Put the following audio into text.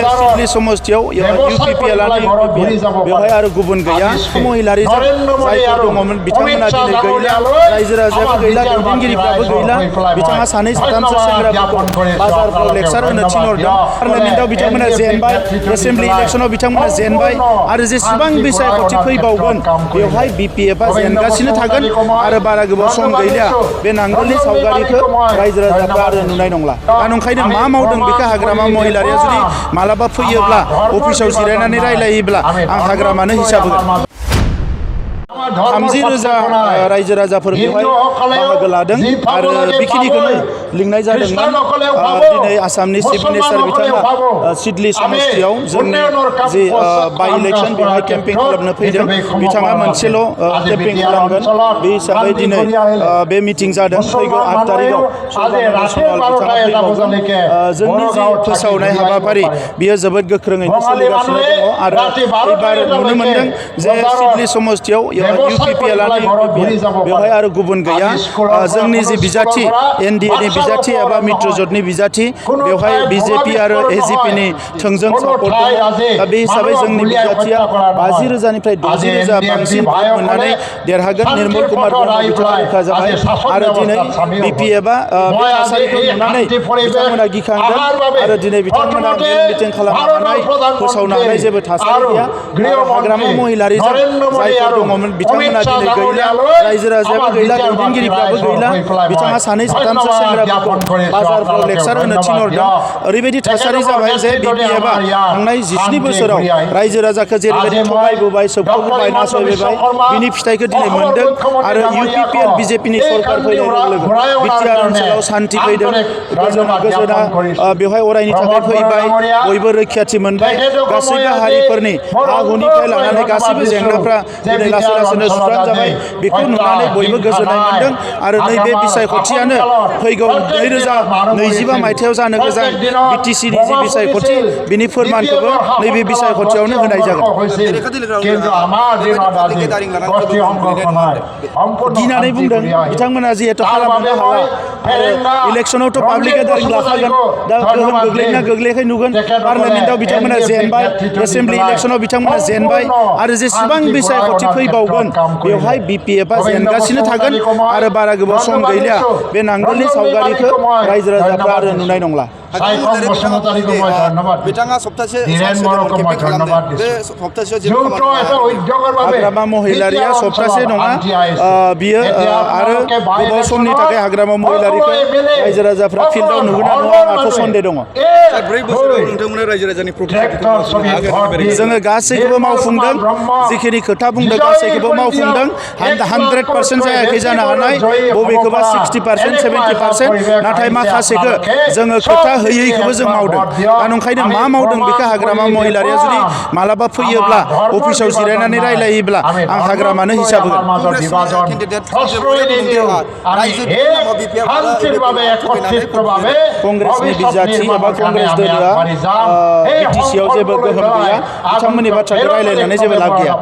Siddeley समस्थियाव UPPL बेवहाय आरो गुबुन गैया महिलारि जायफोर दङमोन बिथांमोना दिनै गैला रायजो राजायाबो गैला दैदेनगिरिफ्राबो गैला बिथाङा सानै साथामसो सेंग्राफोरखौ बाजारफ्राव लेक्सार होनो थिनहरदों पार्लियामेन्टआव बिथांमोना जेनबाय एसेम्बलि इलेक्सनाव बिथांमोना जेनबाय आरो जेसेबां बिसायख'थि फैबावगोन बेवहाय BPFआ जेनगासिनो थागोन आरो बारा गोबाव सम गैलिया बे नांगोलनि सावगारिखौ रायजो राजाफ्रा आरो नुनाय नंला दा ओंखायनो मा मावदों बेखौ हाग्रामा महिलारिया जुदि मालाबा फैयोब्ला अफिसाव जिरायनानै रायलायोब्ला आं हाग्रामानो हिसाब होगोन 30,000 रायजो राजाफोर बेवहाय बाहागो लादों आरो बेखिनिखौनो लिंनाय जादोंमोन दिनै आसामनि चिफ मिनिस्टार बिथाङा सिडली समस्थियाव जोंनि जि बाइ इलेक्सन बेवहाय केम्पेइन खालामनो फैदों बिथाङा मोनसेल' केम्पेइन खालामगोन बे हिसाबै दिनै बे मिटिं जादों फैगौ 8 तारिखआव बिथाङा फैबावगोन जोंनि जि फोसावनाय हाबाफारि बियो जोबोद गोख्रोङैनो सोलिगासिनो दङ आरो एबार नुनो मोनदों जे सिडली समस्थियाव UPPL बेवहाय आरो गुबुन गैया जोंनि जि बिजाथि NDA नि बिजाथि एबा मित्रजोटनि बिजाथि बेवहाय BJP आरो AGP नि थोंजों सापर्ट दङ दा बे हिसाबै जोंनि बिजाथिया 50,000 निफ्राय 60,000 बांसिन मोननानै देरहागोन निर्मल कुमार ब्रह्म बिथाङा रोखा जाबाय आरो दिनै BPFआ बे थासारिखौ नुनानै बिथांमोना गिखांदों आरो दिनै बिथांमोना मेल मिटिं खालामनो हानाय फोसावनो हानाय जेबो थासारि गैया हाग्रामा महिलारिजों जायफोर दङमोन बिथांमोना दिनै गैला रायजो राजायाबो गैला दैदेनगिरिफ्राबो गैला बिथाङा सानै साथामसो सेंग्राफोरखौ बाजारफ्राव लेक्सार होनो थिनहरदों ओरैबायदि थासारि जाबाय जे BPFआ थांनाय 17 बोसोराव रायजो राजाखौ जेरैबायदि थगायबोबाय सोबख'बोबाय नासयबोबाय बिनि फिथाइखौ दिनै मोनदों आरो UPPL BJP नि सरकार फैनाय लोगो लोगो बिटिआर ओनसोलाव सान्थि फैदों गोजोना बेवहाय अरायनि थाखाय फैबाय बयबो रैखाथि मोनबाय गासैबो हारिफोरनि हा हुनिफ्राय लानानै गासैबो जेंनाफ्रा दिनै लासै लासैनो सुस्रांजाबाय बेखौ नुनानै बयबो गोजोननाय मोनदों आरो नैबे बिसायख'थियानो फैगौ 2025 मायथाइयाव जानो गोनां BTC नि जि बिसायख'थि बिनि फोरमानखौबो नैबे बिसायख'थियावनो होनाय जागोन गिनानै बुंदों बिथांमोना जिहेतु खालामनो हाला आरो इलेक्सनावथ' पाब्लिक गेदारिं लाखागोन दा गोहोम गोग्लैना गोग्लैयाखै नुगोन पार्लियामेन्टआव बिथांमोना जेनबाय एसेम्बलि इलेक्सनाव बिथांमोना जेनबाय आरो जेसेबां बिसायख'थि फैबावगोन बेवहाय BPFआ जेनगासिनो थागोन आरो बारा गोबाव सम गैलिया बे नांगोलनि सावगारिखौ रायजो राजाफ्रा आरो नुनाय नंला बिथाङा सप्तासे हाग्रामा महिलारिया सप्तासे नङा बियो आरो गोबाव समनि थाखाय हाग्रामा महिलारिखौ रायजो राजाफ्रा फिल्डआव नुगोन ना नुवा आंहाथ' सन्देह दङ 4 बोसोराव नोंथांमोना रायजो राजानि जोङो गासैखौबो मावफुंदों जिखिनि खोथा बुंदों गासैखौबो मावफुंदों 100% जायाखै जानो हानाय बबेखौबा 60% 70% नाथाय माखासेखौ जोङो खोथा होयैखौबो जों मावदों दा ओंखायनो मा मावदों बेखौ हाग्रामा महिलारिया जुदि मालाबा फैयोब्ला अफिसाव जिरायनानै रायलायोब्ला आं हाग्रामानो हिसाब होगोन कंग्रेसनि बिजाथि एबा कंग्रेस दोलोआ BTC आव जेबो गोहोम गैया बिथांमोननि बाथ्राखौ रायलायनानै जेबो लाब गैया